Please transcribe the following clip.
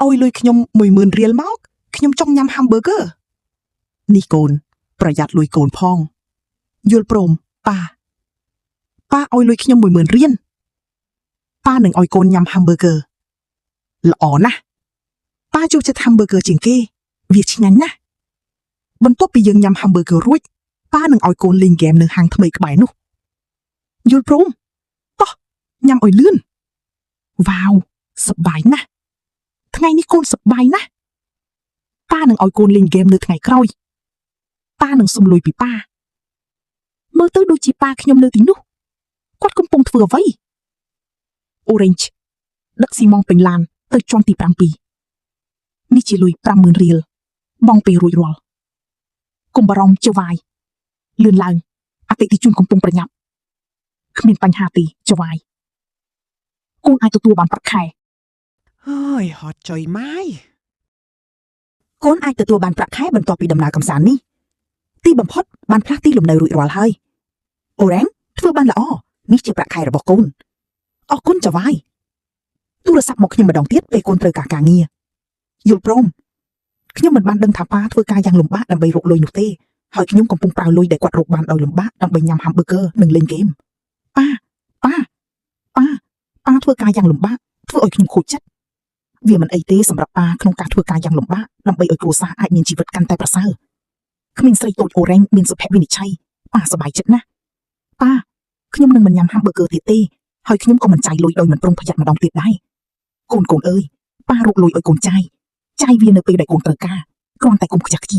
ឲ្យលុយខ្ញុំ10000រៀលមកខ្ញុំចង់ញ៉ាំ hamburger នេះកូន ប្រយ័ត្នលុយកូនផងយល់ព្រមប៉ាប៉ាឲ្យលុយខ្ញុំ10000រៀលប៉ានឹងឲ្យកូនញ៉ាំ hamburger ល្អណាស់ប៉ាចូលចិត្ត hamburger ជាងគេវាឆ្ងាញ់ណាស់បន្ទាប់ពីយើងញ៉ាំ hamburger រួចប៉ានឹងឲ្យកូនលេងហ្គេមនៅហាងថ្មីក្បែរនោះយល់ព្រមតោះញ៉ាំឲ្យលឿនវ៉ាវសប្បាយណាស់ថ្ងៃនេះកូនសប្បាយណាស់ប៉ានឹងឲ្យកូនលេងហ្គេមនៅថ្ងៃក្រោយប៉ានឹងសុំលុយពីប៉ាមើលទៅដូចជាប៉ាខ្ញុំនៅទីនោះគាត់កំពុងធ្វើអ្វី Orange ដឹកស៊ីម៉ងពេញឡានទៅជាន់ទី7នេះជាលុយ50000រៀលបងពេលរួចរាល់កុំបារម្ភចវាយលឿនឡើងអតិថិជនកំពុងប្រញាប់គ្មានបញ្ហាទេចវាយកូនអាចទទួលបានប្រាក់ខែ ហើយហត់ចុយម៉ាយ កូនអាចទទួលបានប្រាក់ខែបន្ទាប់ពីដំណើរកម្សាន្តនេះទីបំផុតបានផ្លាស់ទីលំនៅរួចរាល់ហើយអូរ៉េងធ្វើបានល្អនេះជាប្រាក់ខែរបស់កូនអរគុណចវាយទូរស័ព្ទមកខ្ញុំម្ដងទៀតពេលកូនត្រូវការការងារយល់ព្រមខ្ញុំមិនបានដឹងថាប៉ាធ្វើការយ៉ាងលំបាកដើម្បីរកលុយនោះទេហើយខ្ញុំកំពុងប្រើលុយដែលគាត់រកបានដោយលំបាកដើម្បីញ៉ាំ hamburger និងលេងហ្គេមប៉ាប៉ាប៉ាប៉ាធ្វើការយ៉ាងលំបាកធ្វើឲ្យខ្ញុំខូចចិត្ត វាមិនអីទេសម្រាប់ប៉ាក្នុងការធ្វើការយ៉ាងលំបាកដើម្បីឲ្យគ្រួសារអាចមានជីវិតកាន់តែប្រសើរគ្មានស្រីតូចអូរ៉េងមានសុភវិនិច្ឆ័យប៉ាសប្បាយចិត្តណាស់ប៉ាខ្ញុំនឹងមិនញ៉ាំ hamburger ទៀតទេហើយខ្ញុំក៏មិនចាយលុយដោយមិនប្រុងប្រយ័ត្នម្ដងទៀតដែរកូនកូនអើយប៉ារកលុយឲ្យកូនចាយចាយវានៅពេលដែលកូនត្រូវការគ្រាន់តែកុំខ្ជះខ្ជាយ។